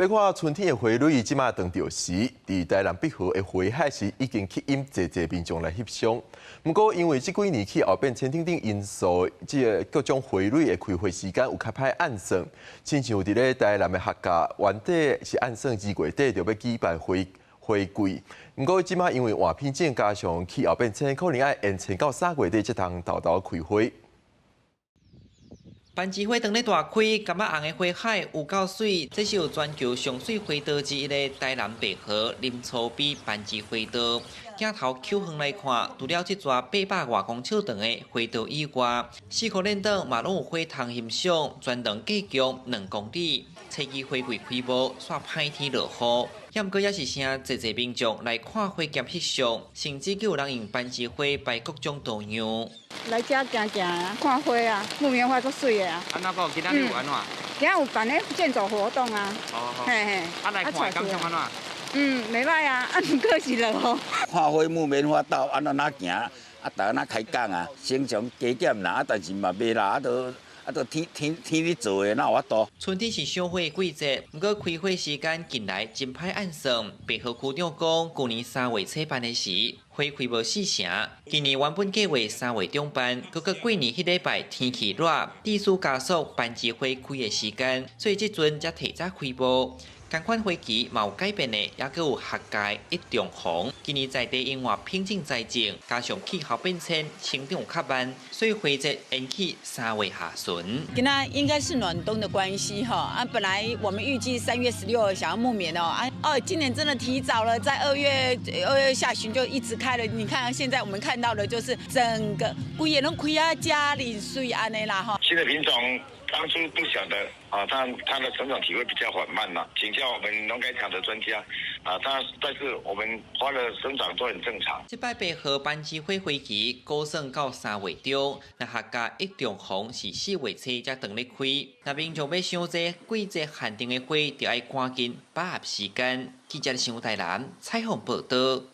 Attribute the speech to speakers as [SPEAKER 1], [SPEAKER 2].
[SPEAKER 1] 欲看春天的花蕊，這馬當著時，佇台南碧河的花海是已經吸引濟濟民眾來翕相。毋過因為這幾年氣候變遷等等因素，這个各種花蕊的開花時間有較歹按算。親像佇咧台南的客家，原底是按算二月底就欲舉辦花花季，毋過這馬因為換品種加上氣候變遷，可能愛延遲到三月底才通沓沓開花。
[SPEAKER 2] 番薯花當咧大開，柑仔紅的花海有夠媠，這是有全球上媠花道之一的台南白河林厝邊番薯花道。鏡頭抾遠來看，除了這逝800外公尺長的花道以外，四箍鏈頂嘛攏有花通欣賞，全長計共2公里。初期花季開幕，煞歹天落雨，猶毋過也是誠濟濟民眾來看花兼翕相，甚至閣有人用番薯花擺各種圖樣。
[SPEAKER 3] 來遮行行看花啊，木棉花足媠的啊。
[SPEAKER 4] 啊，那個今仔日有按怎？
[SPEAKER 3] 今仔有辦咧健走活動啊。
[SPEAKER 4] 哦。
[SPEAKER 3] 嘿嘿。
[SPEAKER 4] 啊，來看感想按怎？
[SPEAKER 3] 嗯，袂䆀啊，啊，毋過是落雨。
[SPEAKER 5] 看花木棉花道按怎哪行，啊，逐按怎開講啊，成常加減啦，啊，但是嘛袂啦，啊，都。啊，都天天天咧做的，哪有法度？
[SPEAKER 2] 春天是賞花的季節，毋過開花時間近來真歹按算。白河區長講，舊年3月初辦的時，花開無四成。今年原本計劃3月中辦，閣過過年彼禮拜天氣熱，致使加速番薯花開的時間，所以這陣才提早開幕。仝款花期嘛有改變的，猶閣有客家一中紅。今年在地因為品種栽種，加上氣候變遷，成長有較慢，所以花節延去3月下旬。
[SPEAKER 6] 今仔應該是暖冬的關係哈，啊，本來我們預計3月16想要木棉哦，啊，哦，今年真的提早了，在2月下旬就一直開了。你看現在我們看到的就是整個規个攏開啊，遮爾媠按呢啦哈。
[SPEAKER 7] 新的品種當初不曉得啊，它的成長體會比較緩慢啦。請教我們農改場的專家啊，它但是我們花的生長都很正常。
[SPEAKER 2] 這擺白河番薯花花期估算到3月中，若客家一中紅是4月初才當咧開。若民眾欲賞這季節限定的花，就愛趕緊把握時間。記者新台南採訪報導。